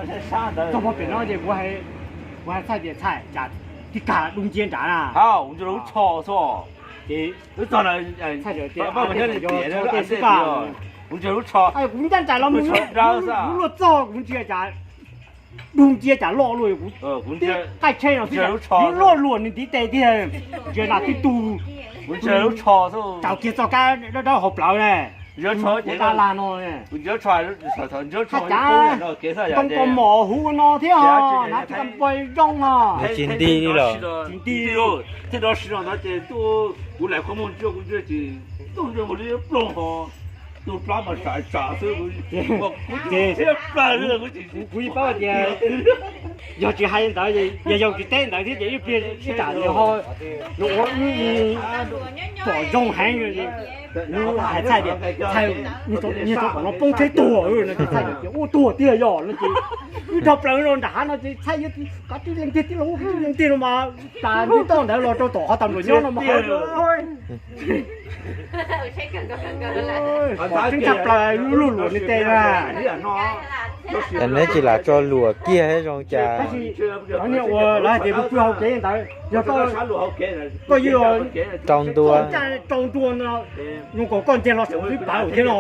Txog pem no ces kuv hais Txhais tias Txhais, cas tib kag dub nciab nrad na. Kuv ntsia lub tsho xwb. Ces Txhais tias kuv ntsia lub tsho, kuv ncaj nraim los mus, kuv luaj txog kuv ntsia cas dub nciab cas loj luaj, kuv tib qaij tsheb no xwb, luaj luaj nws ntiv tes tiag, ntsia nram tib tug, kuv ntsia lub tsho, tsaus kiag txoj kab dawb dawb hauv plawv ne. Ntsia tsho ces da lag no, ntsia tsho, ntsia tsho, ntoo kaus mom huv no thiab ho, hnav tsis tau npog zoo no. Tsis nti li los. Tsis nti li. Thiaj rov siv los ntawd ces kuv laim qhov muag ntsia kuv ntsia ces tuaj ntsia mus li ploog ho, tus plab mas tsam tsam xwb, kuv thiab plaws li kuv tsis, kuv yeej paub tias yog tsis hais li ntawd, yog yog tsis teb ntawd thiab ces ib pliag ib tsam nws ho, nws ua pom zoo heev. Nws hais Txhais tias, Txhais, niag tub tom no poob tsheb tuag no ces Txhais tias ua tuag tiag yog no ces wb dhau plaws los nram hav no ces Txhais yuav kav tsij leej tiag tij laug, kav tsij leej tiag no mas tas nti toj ntawd los rau tom qhov tas npluas nyob no mas pom tseeb tshaj plaws, luaj luam nws tes na. Neb tsis lam tso luam kiag zoo cas. Tab sis cov niag uas lawv hais tias pw pw hauv kev ntawd, yog koj, koj yuav rau ntua, rau ntua no, zoo nkaus koj nce hlo saum twb pawv thiab no.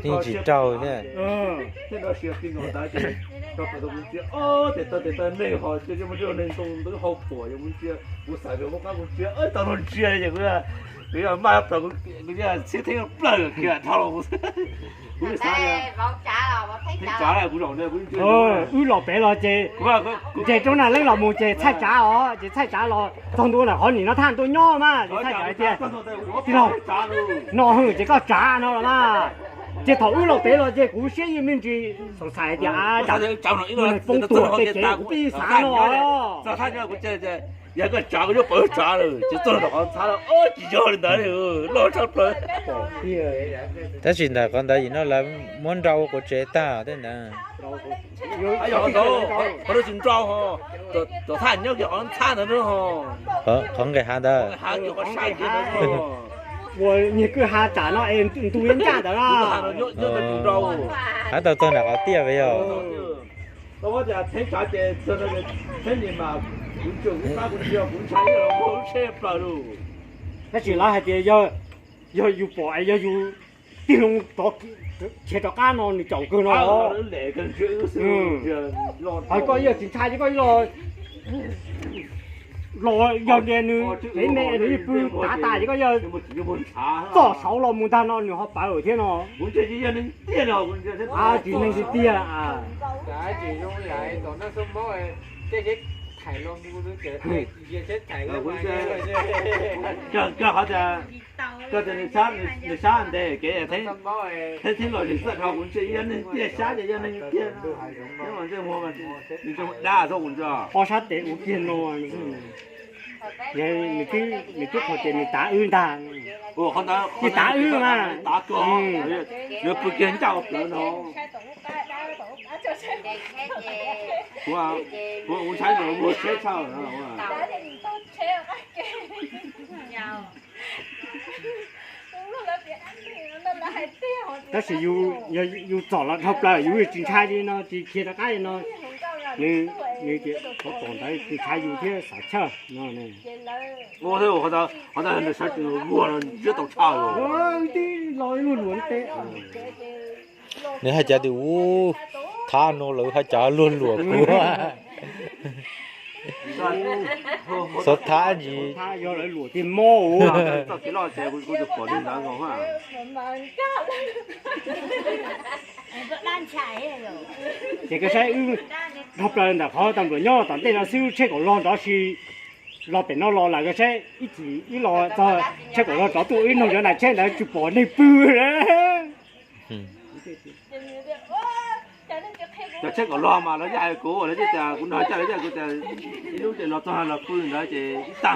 Yeej tsis raug thiab. Tes taw tes taw neeg ho cia li mus nrog neeg ntoo ntawd hau phuam, kuv xav tias muab qab kuv ntsia tau no ntsia ces kuv, kuv yog maj plaws, kuv txhiab theeb plaws kiag dhau los kuv xav, kuv tsav kuv zaum, wb los pem los ces, ces rau na leej los mus ces Txhais tsav os, ces Txhais tsav los txog ntua ntawm qhov nim no thaj ntua nyob mas ces Txhais tsav hais tias, tij laug, no ces koj tsav no los mas. Ces thaum wb los pem los ces kuv siab yeej me ntsis xav hais tias poob tuag tej kev kuv pib xav no. Yog koj tsav kuv yuav pom tsav lawm ces txog qhov ntxhab lawm, tsis yog li ntawd, loj tshaj plaws. Tab sis ntawm qhov ntawd yim no lawv muab nrau quav tsev tag tej ntawd. Qhov no tsis nrau, tom thaj nyob kiag qhov ntxhab ntawd na ho. Qhov nqes hav ntawd. Ua niag kwj ha tsam no es ntu yuav ncaj ntawd na. Hav tau txog nram qhov tiaj ve yog. Tab sis lawv hais tias yog, yog yus pom es yog yus tig loo rov, khiav rov qab no nws caum kawg no. Hos koj yog tsis ntshai ces koj los, los yog tias nws tsev me nws pw tav tas ces koj yog txoj saud los mus ntag no nws ho pawv thiab no. Tsis neeg tiag tiag. Kawg tias nws sab ntev kev, theeb los zis txawj dhau kuv ntsia yog neeg tiag sab ces yog neeg tiag. Ntsej muag nws dab xwb kuv ntsia. Ob sab tes ua kiag no. Nws twb qhuas tias nws tav wb ntag. Nws tav wb mas. Nws pw kiag ncaj ua plawv no. Kuv ntshai ntawm muag tsheb tshaj. Tab sis yus txom los dhau plaws yus tsis ntshai li no tsis khiav rov qab li no. Nws, nws tias qhov tom ntawd tsis ntshai yus thiab xav chawj no. Qhov ntawd nws sawv tsees vuag los ntsia tau tshaj los. Tib lo ib lub luam teb. Nws hais cas tus ub thab no lawv hais cas luag luam kuv. Xov thab ntsis. Yog lawv luam tiag mob. Ces koj saib wb dhau plaws ntawm qhov tas npluas nyob tom ntej no xwb tsheb kaum log nrov si los pem no los lawm koj saib ib chim ib los txog tsheb kaum log rov tuaj ib noog cov nais tsheb ntawd tsis pom neeg pw. Cov tsheb kaum log mas lawv yeej hais kuv, lawv yeej tias kuv nrog caj lawv yeej hais kuv tias ib lub ces los txog los pw ntawd ces ib tag